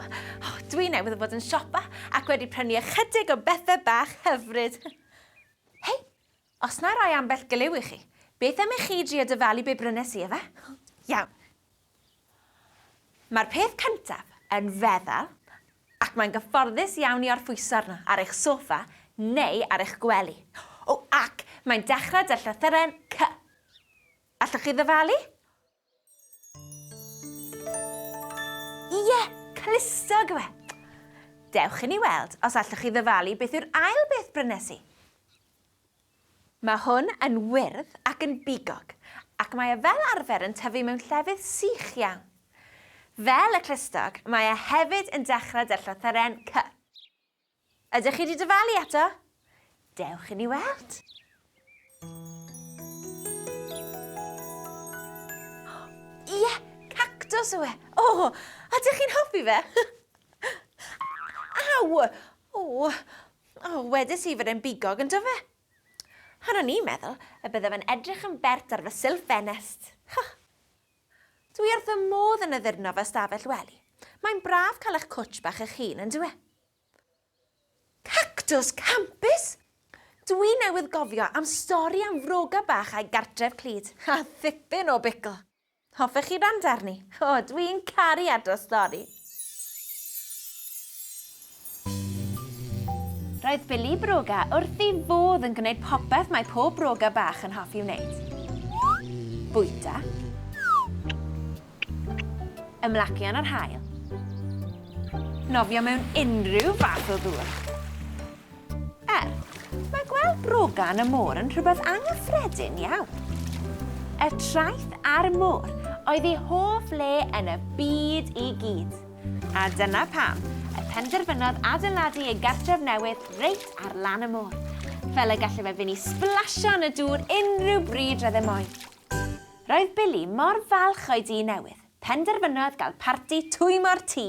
Oh, dwi newydd fod yn siopa ac wedi prynu ychydig o bethau bach hyfryd. Hei, os na rai ambell glyw i chi, beth am i chi drio dyfalu be brynes i, efe? Iawn. Mae'r peth cyntaf yn feddal ac mae'n gyfforddus iawn i orffwyso arno ar eich soffa neu ar eich gwely. O, ac mae'n dechrau 'da llythyren C. Allwch chi ddyfalu? Ie, clustog yw e. Dewch i ni weld os allwch chi ddyfalu beth yw'r ail beth brynes i. Mae hwn yn wyrdd ac yn bigog, ac mae e fel arfer yn tyfu mewn llefydd sych iawn. Fel y clustog, mae e hefyd yn dechrau 'da llythyren C. Ydych chi 'di dyfalu eto? Dewch i ni weld. Ie, cactws yw e. O, ydych chi'n hoffi fe? Aw! O, O, wedes i fod e'n bigog yn do fe? Ond o'n i'n meddwl y bydde fe'n edrych yn bert ar fy silff ffenest. Ho! Dwi wrth fy modd yn addurno fy ystafell wely. Mae'n braf cael eich cwtsh bach eich hun, yn dyw e? Cactws campus! Dwi newydd gofio am stori am froga bach a'i gartref clyd, a thipyn o bicl. Hoffech chi wrando arni? O, dwi'n caru adrodd stori. Roedd Billy Broga wrth ei fodd yn gwneud popeth mae pob broga bach yn hoffi wneud. Bwyta. Ymlacio yn yr haul. Nofio mewn unrhyw fath o ddŵr. Er, mae gweld broga yn y môr yn rhywbeth anghyffredin iawn. Y traeth a'r môr oedd ei hoff le yn y byd i gyd. A dyna pam y penderfynodd adeiladu ei gartref newydd reit ar lan y môr, fel y gallai fe fynd i sblasio yn y dŵr unrhyw bryd roedd e moyn. Roedd Billy mor falch o'i dŷ newydd, penderfynodd gael parti twymo'r tŷ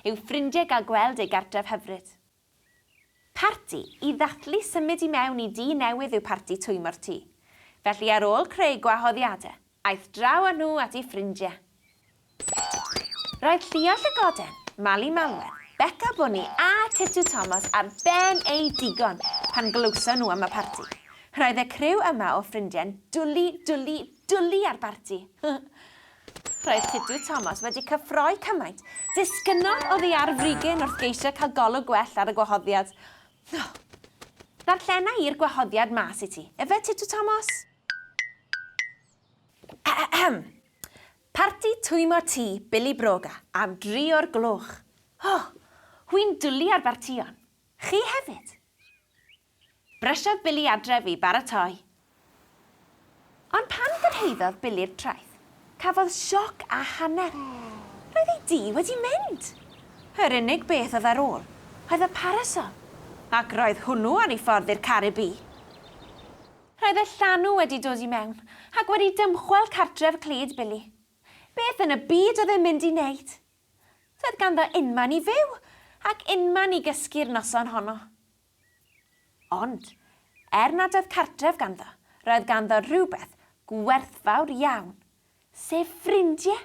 i'w ffrindiau gael gweld ei gartref hyfryd. Parti i ddathlu symud i mewn i dŷ newydd yw parti Twymo'r Tŷ. Felly ar ôl creu gwahoddiadau, aeth draw â nhw at ei ffrindiau. Roedd Llio Llygoden, Mali Malwen, Beca Bwni a Titw Tomos ar ben eu digon pan glywson nhw am y parti. Roedd y criw yma o ffrindiau'n dwli, dwli, dwli ar barti. Roedd Tudur Thomas wedi cyffroi cymaint, disgynnodd oddi ar frigyn wrth geisio cael golwg gwell ar y gwahoddiad. O! Ddarllena i'r gwahoddiad mas i ti, ife, Tudur Thomas? Ahem! Parti twymo tŷ Billy Broga am dri o'r gloch. O! Wi'n dwli ar bartïon. Chi hefyd? Brysiodd Billy adref i baratoi. Ond pan gyrhaeddodd Billy'r traeth, cafodd sioc a hanner. Roedd ei dŷ wedi mynd! Yr unig beth oedd ar ôl oedd y parasol, ac roedd hwnnw ar ei ffordd i'r Caribî. Roedd y llanw wedi dod i mewn ac wedi dymchwel cartref clyd Billy. Beth yn y byd oedd e'n mynd i wneud? Doedd ganddo unman i fyw, ac unman i gysgu'r noson honno. Ond, er nad oedd cartref ganddo, roedd ganddo rhywbeth gwerthfawr iawn, sef ffrindiau.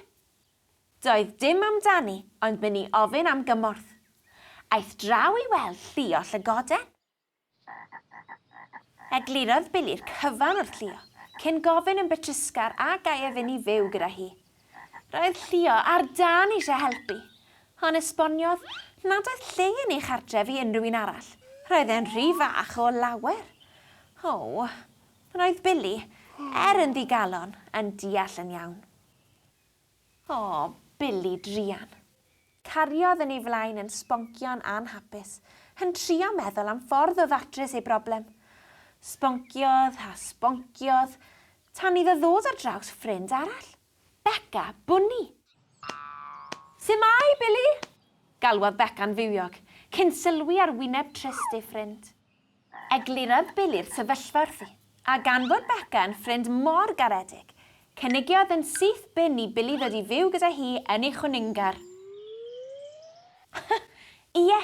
Doedd dim amdani ond mynd i ofyn am gymorth. Aeth draw i weld Llio Llygoden. Eglurodd Billy'r cyfan wrth Llio, cyn gofyn yn betrusgar a gai e fynd i fyw gyda hi. Roedd Llio ar dân eisiau helpu, ond esboniodd nad oedd lle yn ei chartref i unrhyw un arall. Roedd e'n rhy fach o lawer. O, roedd Billy, er yn ddigalon, yn deall yn iawn. O, Billy druan. Cariodd yn ei flaen yn sboncio'n anhapus, yn trio meddwl am ffordd o ddatrys ei broblem. Sbonciodd a sbonciodd, tan iddo ddod ar draws ffrind arall, Beca Bwni. Su'mai, Billy? galwodd Beca'n fywiog, cyn sylwi ar wyneb trist ei ffrind. Eglurodd Billy'r sefyllfa wrthi, a gan fod Beca yn ffrind mor garedig, cynigiodd yn syth bin i Billy ddod i fyw gyda hi yn ei chwningar. Ie,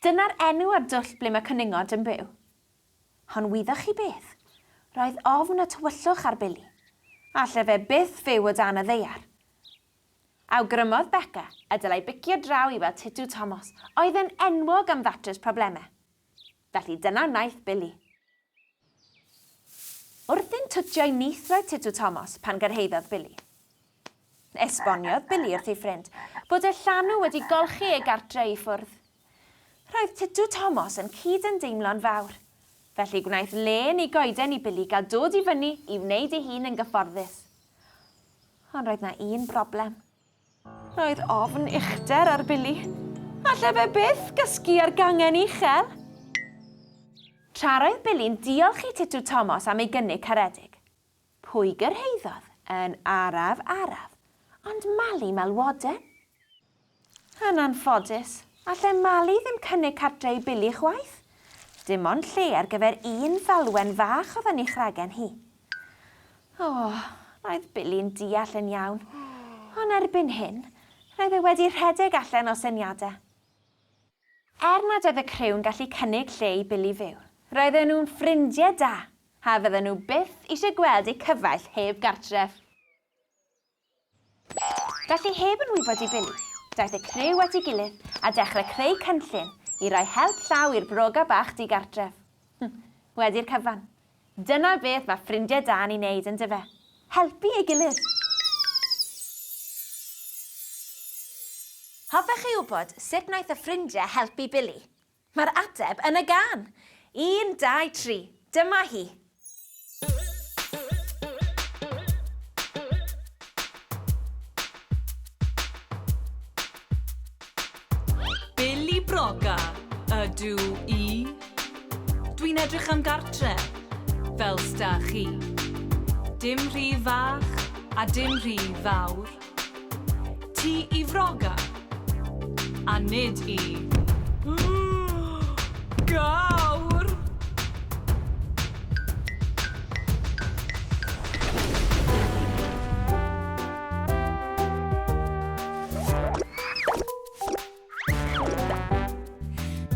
Dyna'r enw ar dwll ble mae cwningod yn byw. Ond wyddoch chi beth? Roedd ofn y tywyllwch ar Billy. Alle fe byth fyw o dan y ddaear. Awgrymodd Beca y dylai bicio draw i weld Titw Tomos, oedd yn enwog am ddatrys problemau. Felly dyna wnaeth Billy. Wrthi'n twtio'i nyth roedd Titw Tomos pan gyrhaeddodd Billy. Esboniodd Billy wrth ei ffrind bod y llanw wedi golchi ei gartre i ffwrdd. Roedd Titw Tomos yn cyd-ymdeimlo'n fawr, felly gwnaeth lên i goeden i Billy gael dod i fyny i wneud ei hun yn gyfforddus. Ond roedd 'na un broblem. Roedd ofn uchder ar Billy. Alle fe byth gysgu ar gangen uchel! Tra roedd Billy'n diolch i Titw Tomos am ei gynnig caredig, pwy gyrhaeddodd yn araf araf ond Mali Malwoden? Yn anffodus, alle Mali ddim cynnig cartre i Billy chwaith. Dim ond lle ar gyfer un falwen fach oedd yn ei chragen hi. O, roedd Billy'n deall yn iawn. Ond erbyn hyn, roedd e wedi rhedeg allan o syniadau. Er nad oedd y criw'n gallu cynnig lle i Billy fyw, roedden nhw'n ffrindiau da, a fydden nhw byth eisiau gweld eu cyfaill heb gartref. Felly heb yn wybod i Billy, daeth y criw at ei gilydd a dechrau creu cynllun i roi help llaw i'r broga bach digartref. Wedi'r cyfan, dyna beth mae ffrindiau da yn ei wneud, yndyfe? Helpu ei gilydd! Hoffech chi wybod sut wnaeth y ffrindiau helpu Billy? Mae'r ateb yn y gân! Un, dau, tri, dyma hi! Billy Broga ydw i. Dwi'n edrych am gartre, fel 'sda chi. Dim rhy fach a dim rhy fawr. Ti i froga, a nid i. Gawr!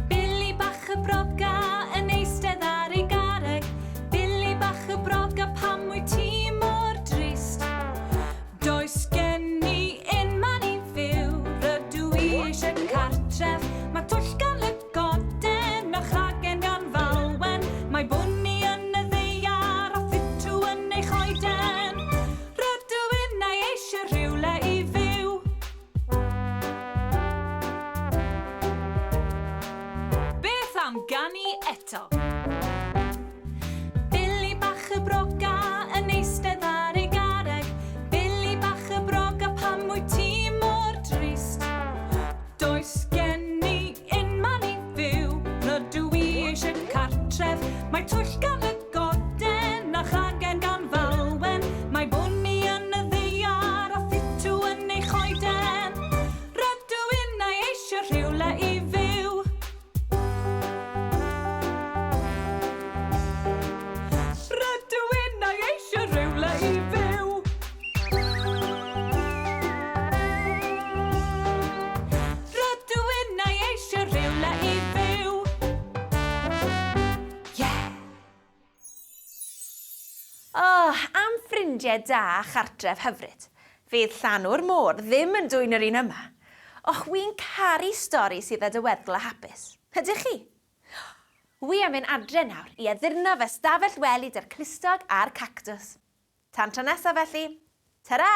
Billy bach y broga yn eistedd ar ei garreg. Billy bach y broga, pam wyt ti mor drist? Does gen i unman i fyw, rydw i eisiau cartref. Mae twll gan lygoden a chragen gan falwen. Mae bwni yn y ddaear a thitw yn ei choeden. Rydw innau eisiau rhywle i fyw. Beth am ganu eto? Billy bach y broga yn eistedd ar ei garreg. Billy bach y broga, pam wyt ti mor drist? Does gen i unman i fyw, rydw i eisiau cartref. Mae twll gan y goden a chragen gan falwen. Mae bwni yn y ddaear a thitw yn ei choeden. Rydw innau eisiau rhywle i fyw. Rydw innau eisiau rhywle i fyw. Rydw innau eisiau rhywle i fyw. Yeah! Oh, am ffrindiau da a chartref hyfryd. Fydd llanw'r môr ddim yn dwyn yr un yma. Och, wi'n caru stori sydd â diweddglo hapus. Ydych chi? Wi am fynd adre nawr i addurno fy stafell wely 'da'r clustog a'r cactws. Tan tro nesa felly. Ta-ra!